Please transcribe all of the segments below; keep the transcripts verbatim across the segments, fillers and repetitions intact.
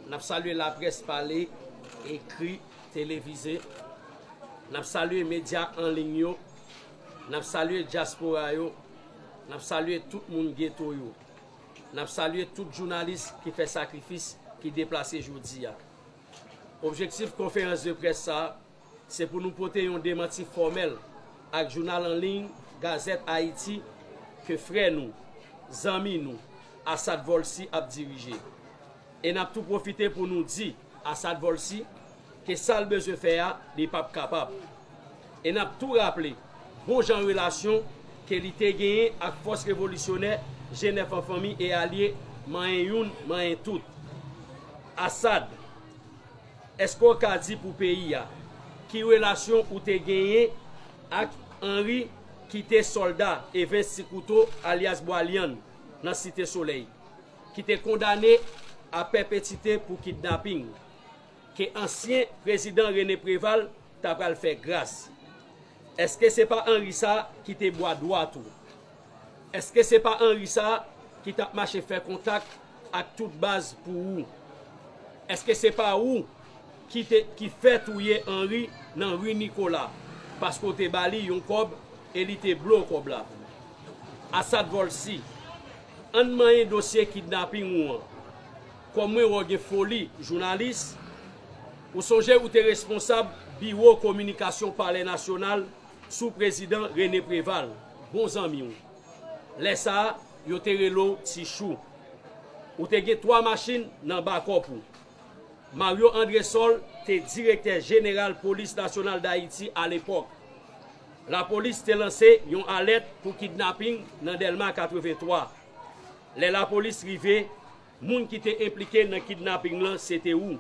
N ap salye laprès pale, ekri, televize. N ap salye medya an liy yo. N ap salye dyaspora yo. N ap salye tout moun geto yo. N ap salye tout jounalis ki fè sakrifis, ki deplase jodi a. Objektif konferans de près sa a, se pou nou pote yon demanti fòmèl ak jounal an liy Gazette Haïti ke frè nou, zanmi nou, Assad Volcy ap dirije. E n ap tou pwofite pou nou di Assad Volcy ke sa l bezwen fè a, li p ap kapab. E n ap tou raple bon jan relasyon ke li te genyen ak fòs revolisyonè G nèf an fanmi e alye, manyen youn, manyen tout. Assad, èske w ka di pou peyi a, ki relasyon ou te genyen ak Henri ki te sòlda Evens Ti Kouto alyas Bwa Lyann nan Site Solèy, ki te kondane a pèpetite pou kidnaping, ke ansyen prezidan René Préval ta pral fè gras? Èske se pa Henri sa ki te bwa dwat ou? Èske se pa Henri sa ki t ap mache fè kontak ak tout baz pou ou? Èske se pa ou ki te, ki fè touye Henri nan ri Nikola, paske w te ba li yon kòb e li te blow kòb la? Assad Volcy, ann manyen dosye kidnaping ou an. Kòm mwen wè w gen foli jounalis, ou sonje ou te responsab biwo kominikasyon Palè Nasyonal sou prezidan René Préval, bon zanmi w. Lè sa a, yo te rele w Ti Chou. Ou te gen twa machin nan bakòp ou. Mario Andrésol te direktè jeneral Polis Nasyonal Dayiti alepòk. Lapolis te lanse yon alèt pou kidnaping nan Dèlma katrevenntwa. Lè lapolis rive, moun ki te enplike nan kidnaping lan se te ou.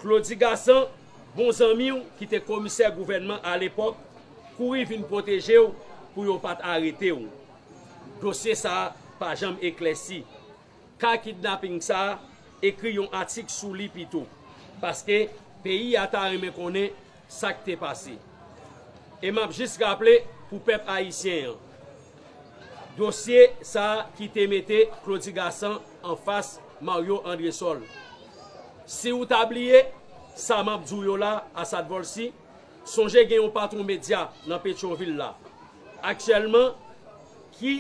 Claudy Gassant, bon zanmi w ki te komisè gouvènman alepòk, kouri vin pwoteje w pou yo pa t arete w. Dosye sa a pa janm eklèsi. Ka kidnaping sa a, ekri yon atik sou li pito, paske peyi a ta renmen konnen sa k te pase. E m ap jis raple pou pèp ayisyen an, dosye sa a ki te mete Claudy Gassant anfas Mario Andrésol. Si w ta bliye sa m ap di w yo la, Assad Volcy, sonje gen yon patwon medya nan Petyonvil la aktyèlman ki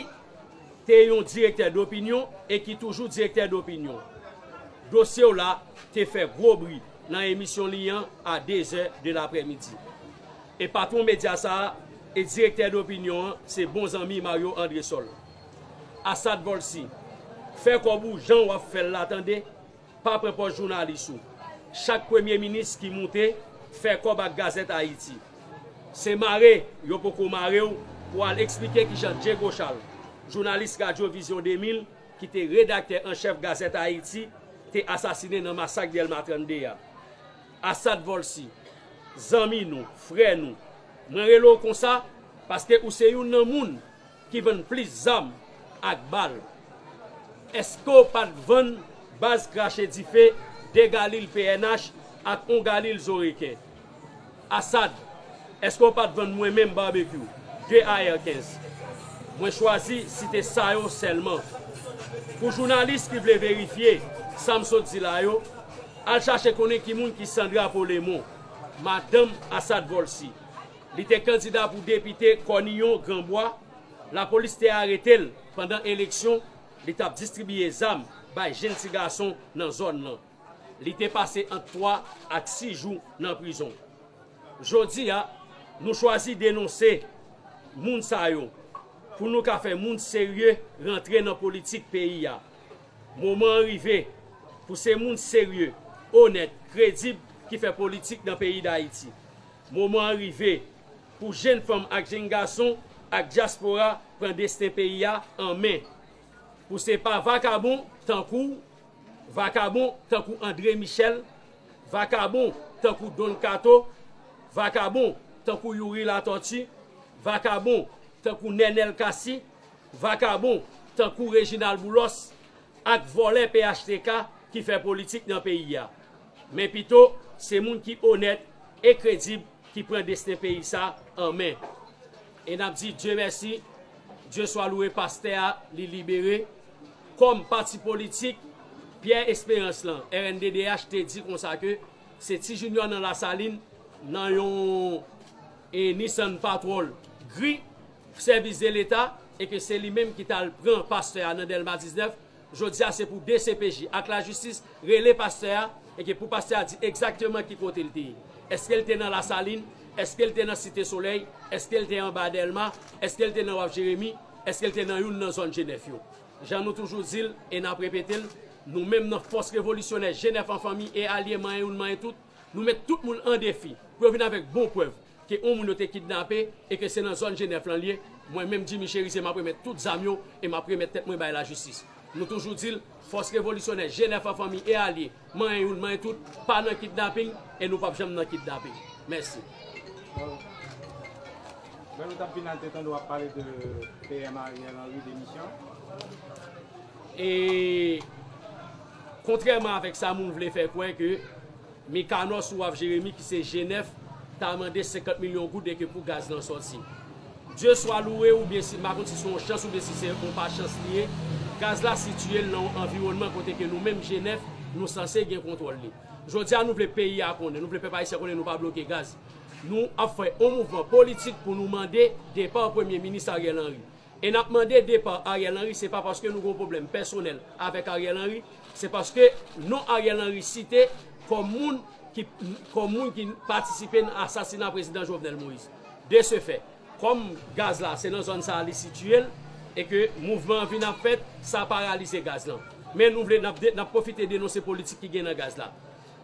te yon direktè dopinyon e ki toujou direktè dopinyon. Dosye w la te fè gwo bri nan emisyon li an a de zè de laprèmidi. E patwon medya sa a e direktè dopinyon an se bon zanmi Mario Andrésol. Assad Volcy, fè kòb ou jan w ap fè l la tande, pa pran pòz jounalis ou. Chak premye minis ki moute fè kòb ak Gazette Haïti. Se mare yo poko mare w pou al eksplike kijan Diego Charles, jounalis Radyo Vizyon de mil, ki te redaktè an chèf Gazette Haïti, te asasinen nan masak Dèlma trannde a. Assad Volcy, zanmi nou, frè nou, mwen rele w konsa paske ou se youn nan moun ki vann plis zam ak bal. Èske w pa t vann baz krache dife de galil P N H ak on galil Zoreken? Assad, èske w pa t vann mwen menm Babekyou de A R kenz? Mwen chwazi site sa yo sèlman. Pou jounalis ki vle verifye sa m sot di la yo, al chache konnen ki moun ki Sandra Polemon, madanm Assad Volcy. Li te kandida pou depite Kòniyon Granbwa. Lapolis te arete l pandan eleksyon, li t ap distribiye zam bay jenn ti gason nan zòn nan. Li te pase ant twa ak sis jou nan prizon. Jodi a, nou chwazi denonse moun sa yo pou nou ka fè moun serye rantre nan politik peyi a. Moman an rive pou se moun serye, onèt, kredib ki fè politik nan peyi Dayiti. Moman an rive pou jenn fanm ak jenn gason ak dyaspora pran desten peyi a an men. Pou se pa vakabon tankou w, vakabon tankou André Michel, vakabon tankou Don Kato, vakabon tankou Youri Latortue, vakabon tankou Nenel Cassy, vakabon tankou Reginald Boulos ak vòlè P H T K ki fè politik nan peyi a. Men pito, se moun ki onèt e kredib ki pran desten peyi sa an men. E n ap di Dye mèsi, Dye swa louwe, pastè a, li libere. Kòm pati politik, Pyè Esperans lan, R N D D H, te di konsa ke se Ti Junior nan Lasalin, nan yon e Nissan Patrol gri, sèvis de Leta, e ke se li menm ki t al pran pastè a nan Dèlma diznèf. Jodi a, se pou D C P J ak lajistis rele pastè a, e ke pou pastè a di egzakteman ki kote l te ye. Èske l te nan Lasalin? Èske l te nan Site Solèy? Èske l te anba Dèlma? Èske l te nan Waf Jeremi? Èske l te nan youn nan zòn G nèf yo? Jan nou toujou di l, e n ap repete l, nou menm nan Fòs Revolisyonè G nèf an fanmi e alye, manyen youn, manyen tout, nou met tout moun an defi pou yo vin avèk bon prèv ke yon moun yo te kidnape e ke se nan zòn G nèf lan l ye. Mwen menm, Jimmy Cherizier, m ap remèt tout zam yo e m ap remèt tèt mwen bay lajistis. Nou toujou di l, Fòs Revolisyonè G nèf an fanmi e alye, manyen youn, manyen tout, pa nan kidnaping e nou p ap janm nan kidnaping. Mèsi. Lè nou t ap vin la, n te tande w ap pale de P M Ariel Henry demisyon. E kontrèman avèk sa moun vle fè kwè ke Mikanò sou Waf Jeremi ki se G nèf ta mande senkant milyon goud e ke pou gaz lan sòti. Dye swa louwe, oubyen si, m pa konn si se yon chans oubyen si se yon pa chans li ye, gaz la sitiye l nan yon anviwònman kote ke nou menm G nèf, nou sanse gen kontwòl li. Jodi a, nou vle peyi a konnen, nou vle pèp ayisyen konnen nou pa bloke gaz. Nou ap fè yon mouvman politik pou nou mande depa Premye Minis Ariel Henry. E n ap mande depa Ariel Henry, se pa paske nou gen yon pwoblèm pèsonèl avèk Ariel Henry, se paske non Ariel Henry site kòm moun ki, kòm moun ki patisipe nan asasina prezidan Jovenel Moïse. De ce fait, kòm gaz la, se nan zòn sa a li sitiye l, e ke mouvman an vin ap fèt, sa paralize gaz lan. Men nou vle, n ap de-, n ap pwofite denonse politik ki gen nan gaz la.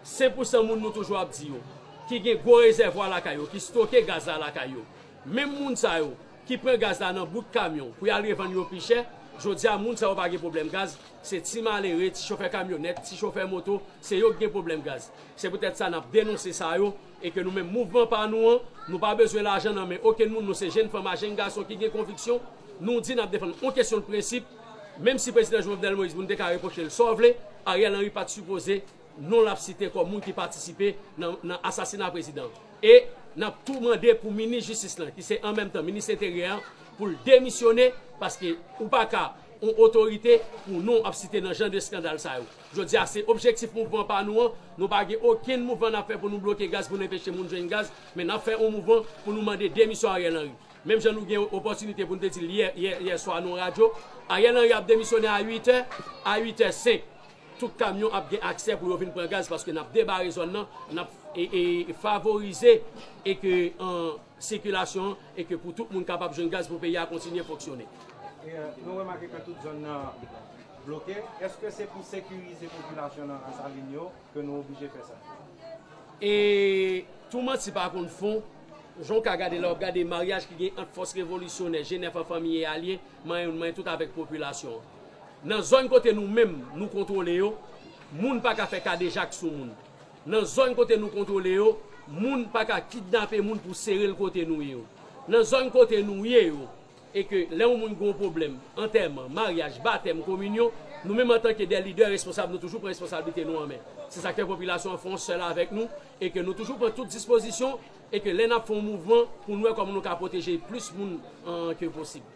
Sen pou san moun nou toujou ap di yo, ki gen gwo rezèvwa lakay yo, ki stoke gaz la lakay yo. Menm moun sa yo, ki pran gaz la nan bout kamyon pou y al revann yo pi chè, jodi a moun sa yo pa gen pwoblèm gaz, se ti malere, ti chofè kamyonèt, ti chofè moto, se yo ki gen pwoblèm gaz. Se poutèt sa n ap denonse sa yo, e ke nou menm mouvman pa nou an, nou pa bezwen lajan nan men okenn moun, nou se jèn fanm ak jèn gason ki gen konviksyon, nou di n ap defann yon kesyon de prensip, menm si prezidan Jovenel Moïse, moun te ka repwoche l sa w vle, Ariel Henry pa t sipoze non l ap site kòm moun ki patisipe nan, nan asasina prezidan. E n ap tou mande pou minis jistis lan, ki se an menm tan minis enteryè an, pou l demisyone, paske ou pa ka yon otorite pou non w ap site nan jan de eskandal sa yo. Jodi a, se objektif mouvman pa nou an, nou pa gen okenn mouvman n ap fè pou nou bloke gaz, pou n anpeche moun jwenn gaz, men n ap fè yon mouvman pou nou mande demisyon Ariel Henry. Menm jan nou gen opòtinite pou n te di l yè, yè, yè swa nan radyo, Ariel Henry ap demisyone a uit è, a uit è senk, tout kamyon ap gen aksè pou yo vin pran gaz paske n ap debare zòn nan, n ap e, e, favorize e ke an sikilasyon an e ke pou tout moun kapab jwenn gaz pou peyi a kontinye fonksyone. E, euh, nou remake ke tout zòn nan bloke. Èske se pou sekirize popilasyon nan Lasalin yo ke nou oblije fè sa? E tou manti pa konn fon, jan w ka gade la, w ap gade maryaj ki gen ant Fòs Revolisyonè, G nèf an fanmi e alye, manyen youn, manyen tout avèk popilasyon an. Nan zòn kote nou menm, nou kontwole yo, moun pa ka fè kadejak sou moun. Nan zòn kote nou kontwole yo, moun pa ka kidnape moun pou sere l kote nou ye yo. Nan zòn kote nou ye yo, e ke lè yon moun gen yon pwoblèm, antèman, maryaj, batèm, kominyon, nou menm antanke de lidè responsab, nou toujou pran responsablite nou an men. Se sa k fè popilasyon an fè yon sèl avèk nou, e ke nou toujou pran tout dispozisyon, e ke lè n ap fè yon mouvman, pou n wè kòman nou ka pwoteje plis moun, an, ke posib.